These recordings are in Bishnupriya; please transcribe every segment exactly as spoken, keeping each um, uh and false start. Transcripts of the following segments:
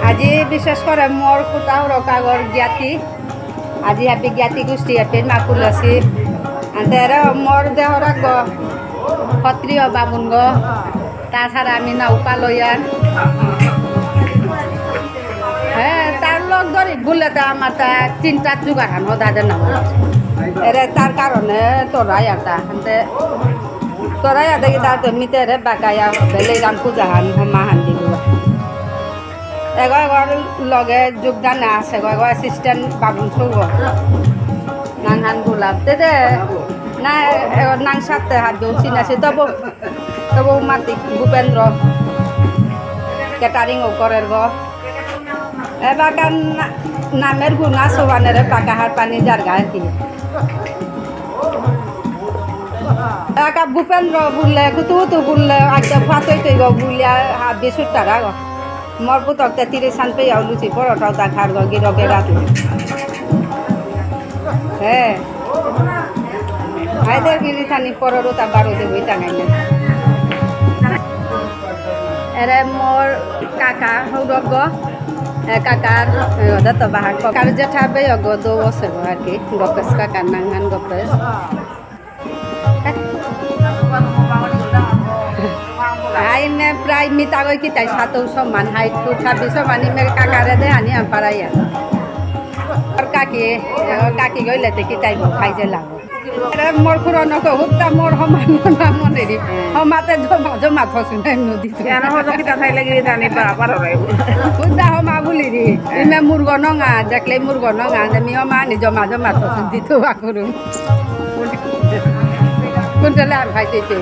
আজি বিশেষ করে মোর কুতাও রকাগর জ্ঞাতি, আজি হাবি জ্ঞাতি গোষ্ঠী এপে মাকুলসি। আন্তে এরে মোর দেহরাগ ক্ষত্রিয় বামুনগ, তাছাড়া আমি না উপালয়ান। হ্যাঁ, তার লগ ধরি বুললে তো আমার তা চিন্তার জোগাড় হান হদা দে না। এরে তার কারণে তোরা আর তা, আন্তে তোরা আর দেখি তার তো মিতে রে বাকায়া বেলে রাম পূজা হান হমা হান দিব। এগো এগোর লগে যোগদান আছে, এগো এগো অ্যাসিস্ট্যান্ট বাবুন সৌগ। নাঙহান গোলাপ দে দে। না, এগো নাং সাথে হাত দৌড়ছি না, সে তবু, তবু মাতিক ভূপেন্দ্র। ক্যাটারিং ও করের গো। এবার কার না-, নামের গুণা সোহানের পাকা হার পানি জারগা আর কি। একা ভূপেন্দ্র বুললে, কুতু কুতু বুললে, আজকে ফাতই তৈব বুলিয়া হাবি সুতারা গো। মোর পুতক তে তিরিশ সান পেয়া লুচি পরোটাও তা খার গো, গিরকে রাত। হ্যাঁ। আইতে গিরি থানি পরোটা বারো দে বই টাঙাই না। এরে মোর কাকা হৌরগ গো। এ, কাকার, এ, ওদের তো বাহার কাকার জেঠা বেয়গ দৌ আছে গো আর কি। গপেশ কাকার নাঙহান গপেশ। আইনে প্রায় মিতাগই কিতাই সাতৌ সমান, হাইট ফুট হাবি সমান, ইমে কাকারে দে আনি আম পারাইয়া। আর কাকি, এ, কাকি গইলে তে কিতাই গো খাই যে লাগো। এ, মোর খুড়নক হুদ্দা মোর হমা না মনেরি। হমাতে জমা জমা থসু নাই নদী তো। কেন হতো কিতা থাইলে গিরি জানি বা পারো রে। হুদ্দা হমা বুলিরি। ইমে মুরগ নঙা, দেখলে মুরগ নঙা, যে মি হমা নি জমা জমা থসু দিত বাকুরু। কুন্তলে আর খাইতে তে।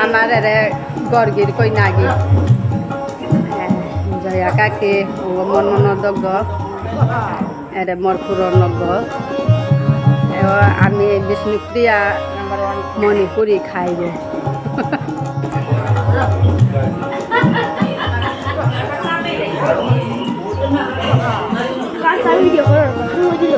আমার এরে গরগির কই নাগি। জয়া কাকি, ও মন মন দগ। এরে মোর পুরনগ। এ, আমি বিষ্ণুপ্রিয়া মণিপুরি খাইব। কাঁচা ভিডিও করো, তুমি দিল।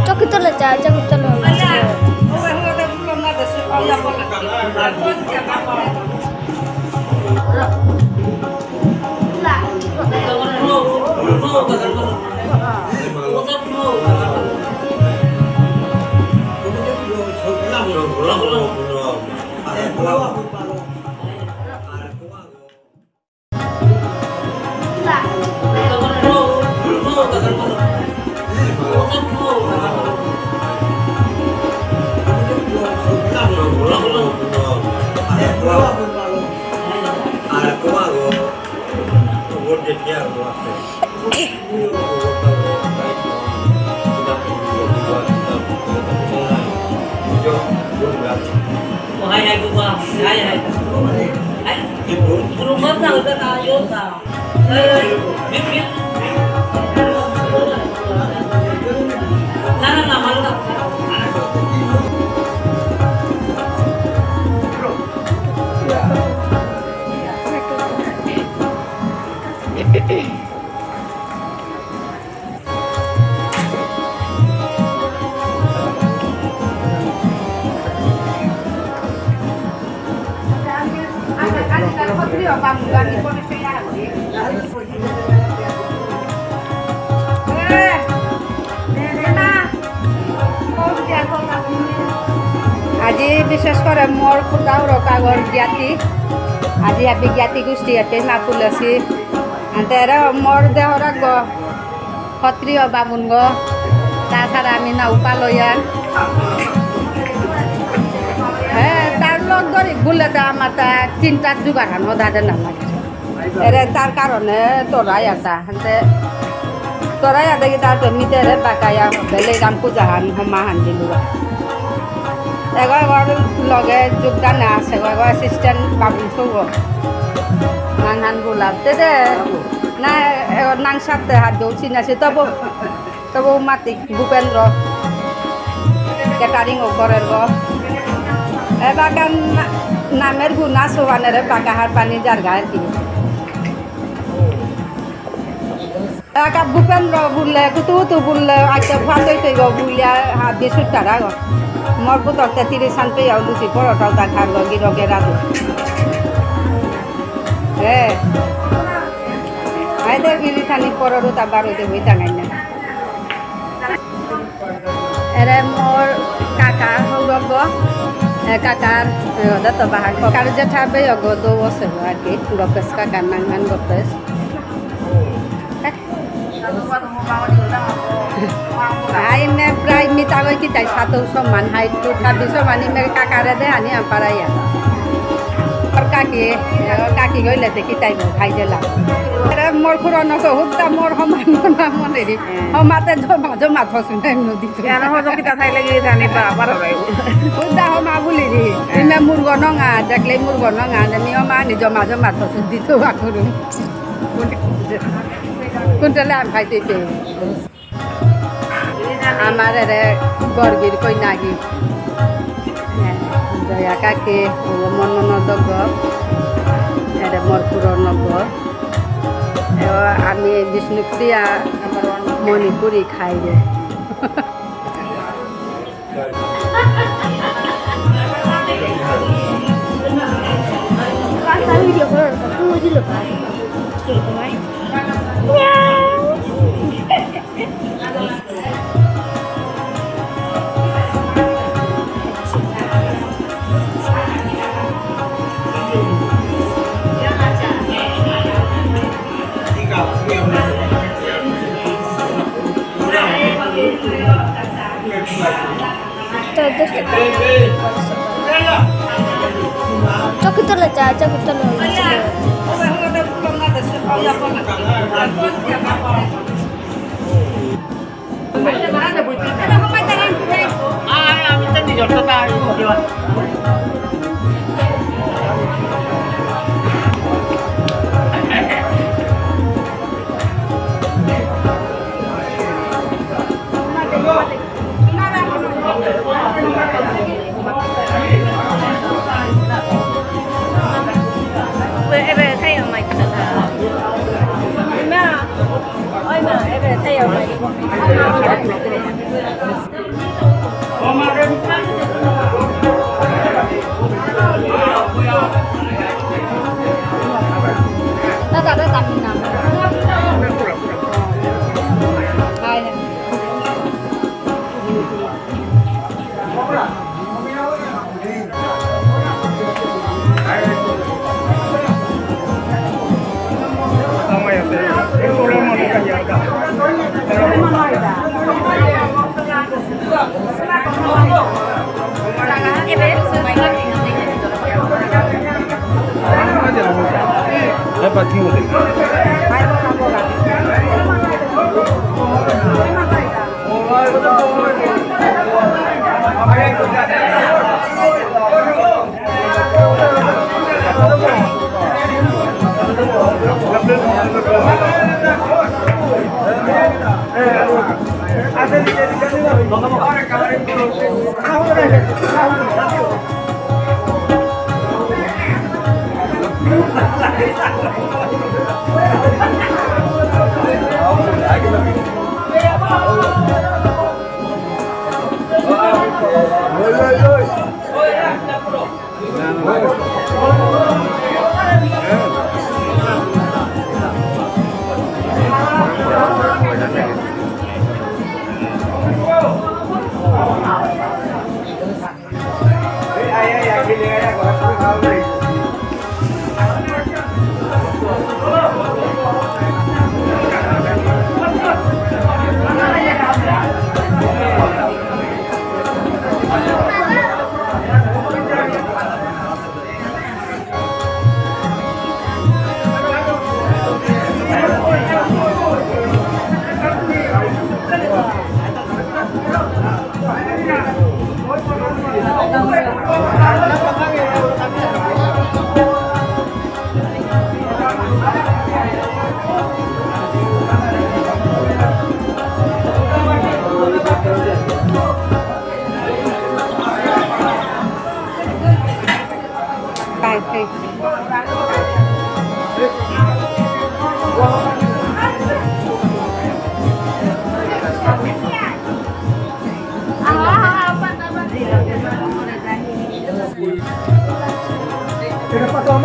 চকিতলে চা, চকিতলে। আজি বিশেষ করে মোর খুদাও রকাগর জ্ঞাতি, আজি হাবি জ্ঞাতি গোষ্ঠী এপে মাকুলসি, আন্তে এরে মোর দেহরাগ ক্ষত্রিয় বামুনগ, তাছাড়া আমি না উপালয়ান। হ্যাঁ, তার বুললে তা আমার তা তিনটা জোগাড় হান হদাতে না লাগে। এরে তার কারণে তোরা আতা, হানতে তোরা আতা কি তার তো মিতে রে বাকায়া বেলে রাম পূজা হান হমা হান দিলু। এগো এগো লগে যোগদান আছে, এগো এগো অ্যাসিস্ট্যান্ট বাবু সৌ। নাং হান বুলাতে দে। না, এগো নাং সাথে হাত দৌছি না সে তবু। তবু মাতিক ভূপেন্দ্র, ক্যাটারিং ও করের গো। এবাকার না-, নামের গুণা সোহানের বাকা হার পানি জারগা আর কি। এবাকা ভূপেন্দ্র বুললে, কুতু কুতু বুললে, আচ্ছা, ভাতই তৈব বুলিয়া, হা, বিশুট তারা গো। মোর পুতক তে তিরিশ সান পেয়াও লুচি পরোটাও তা খার গো, গিরকে রাত। হ্যাঁ। আইতে বিড়ি খানি পরোটা তা বারো দে হইতা নাই না। এরে মোর কাকা হগব, এ, কাকার, এ, ওটা তো বাহার, কাকার জেঠা বেয়গ দৌ আছে আর কি, গপেশ কাকার নাঙহান গপেশ। আই মে প্রায় মিতা গই কিতাই সাতৌ সমান, হাই টু থাবি সমান, ই মে কাকারে দে আনি আম পারাইয়া। আর কাকি, এ, কাকি গইলে তে কিতাই গো, খাই জেলা। আরে মোর খুড়ো নকো, হুদ্দা মোর সমান না মনে রে। হমাতে জমা জমা থসু নাই নদী তো। কেন হজম কিতা থাইলে গিয়ে জানি বা, বারো রাই। হুদ্দা হমা বুলি রে। ইমে মুরগ নঙা, দেখলে মুরগ নঙা, জানি হমা নি জমা জমা থসু দিত বাকুরু। কোনটা লে আম খাইতে পে। আমার এরে গর্গির কইনাগি। হ্যাঁ, জয়া কাকি, ও মন মন দগ। এরে মোর পুরো নগ। এ, আমি বিষ্ণুপ্রিয়া মণিপুরি খাই রে। চকিতলে চা, চকিতলে।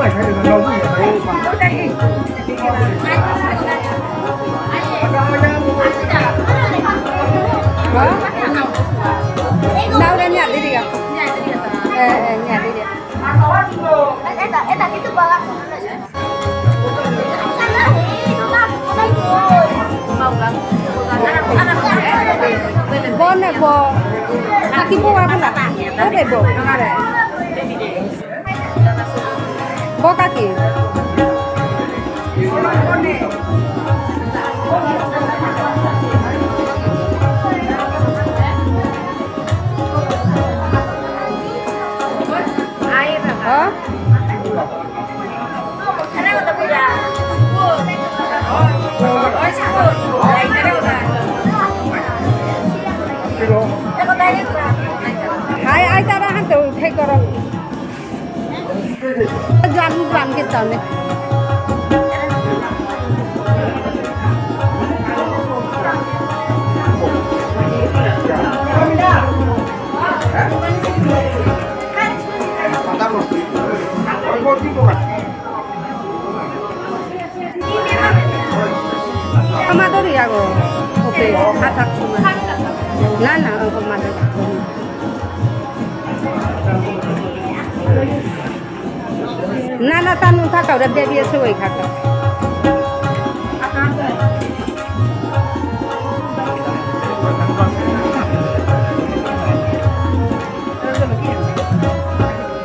হ্যাঁ? না, ওরা নিয়ে দিদি গা। হ্যাঁ, হ্যাঁ, নিয়ে দিদি। বনে ব-, কাকি বউ আগে না। ও রে বউ, আরে। ব কাকি। হ্যাঁ? হাই, আই তারা হাতে উঠে করো। জান, জান কিতানে। আমাদের ইয়াগো, ওকে, হাত হাত সময়। না, না, ওকে মাদের। না, না, তানু থাকা, ওরা বেরিয়ে এসে ওই থাকা।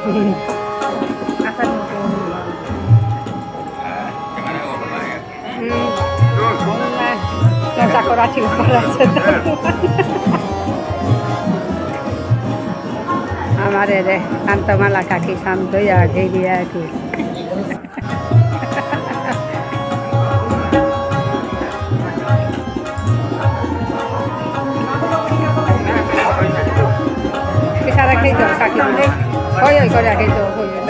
হুম। না, না, চাকর আছে, ব্যাপার আছে। আমার এরে কান্তমালা কাকি শান্ত ইয়া গেলিয়া কি। ইশারা খেয়ে যাও, কাকি। ওই, ওই করে খেয়ে যাও, ওই, ওই।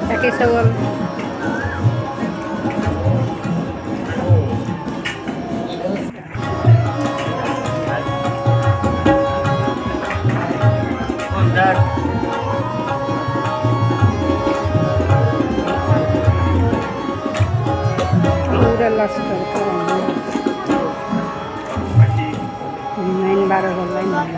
তাকে সবল। Pura last. Nine বারো হল, nine।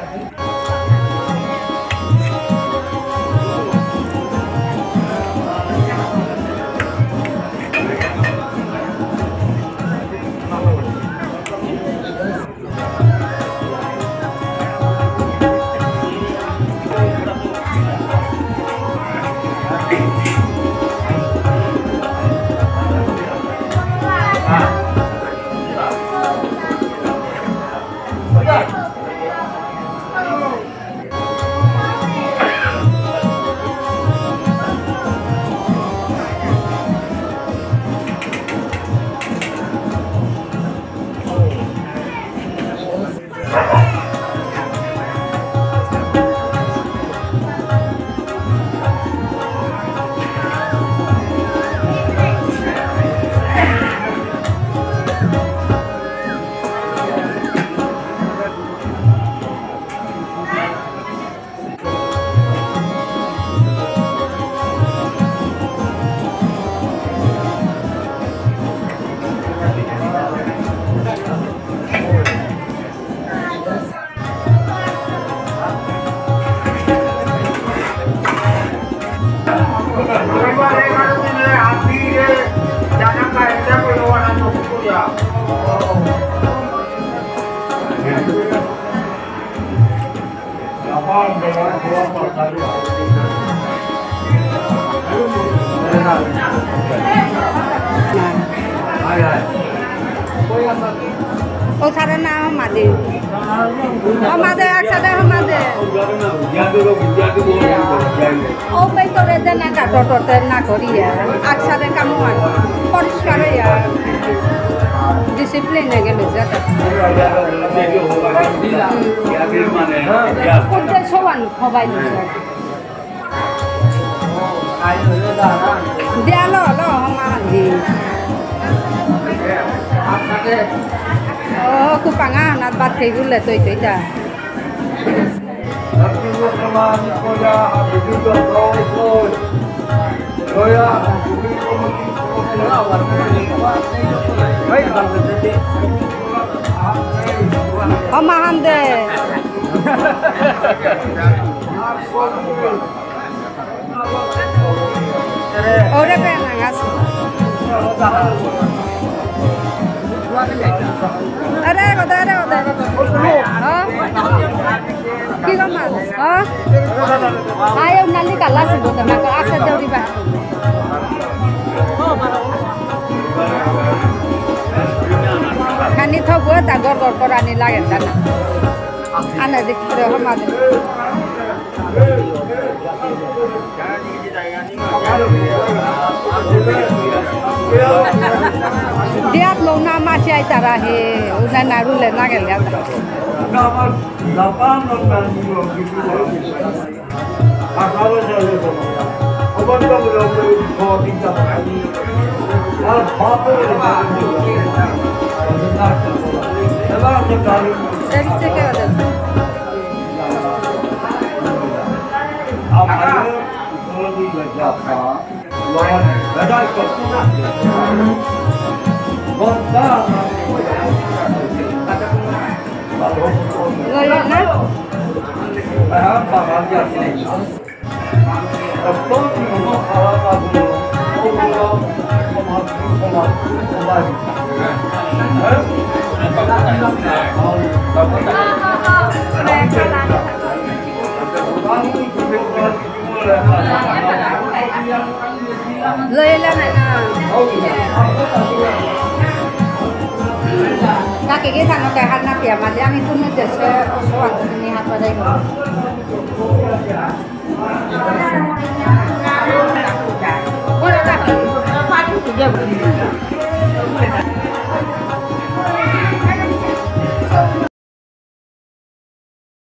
ও সারা না, হমাদে। হমাদে, একসাথে হমাদে। ও পেই তোরে দে না, কাটো তোতে না করিয়া। একসাথে কামুয়ান। পরিষ্কার হইয়া। Discipline এ গেলে যাতা। উদ্দেশ্য বান, হবাই নিছে। দেয়ালো, লো, হমাদি। ও, কুপাঙা, নাত ভাত খাই বুললে, তৈ, তৈ, যা। ও, মাহান দে। ওরে বেনাঙাস। আরে কথা, আরে কথা, আরে কথা। হ্যাঁ? কি গো মা? হ্যাঁ? আয় নালি কালা সিবো তো না, আসে দেউরি বা। খানি থবো, তা গড় গড় করানি লাগে তা না। আনা দেখি রে, হমাদে। দিয়াত লৌনা মাছি আইতারা হে, উনা নারুলে নাগেল গাতা। লইলা না না। কাকে কে জানো কে হাত না পিয়া মালে আমি কোনো দেশে অসুবিধা নেই হাত বাজাই।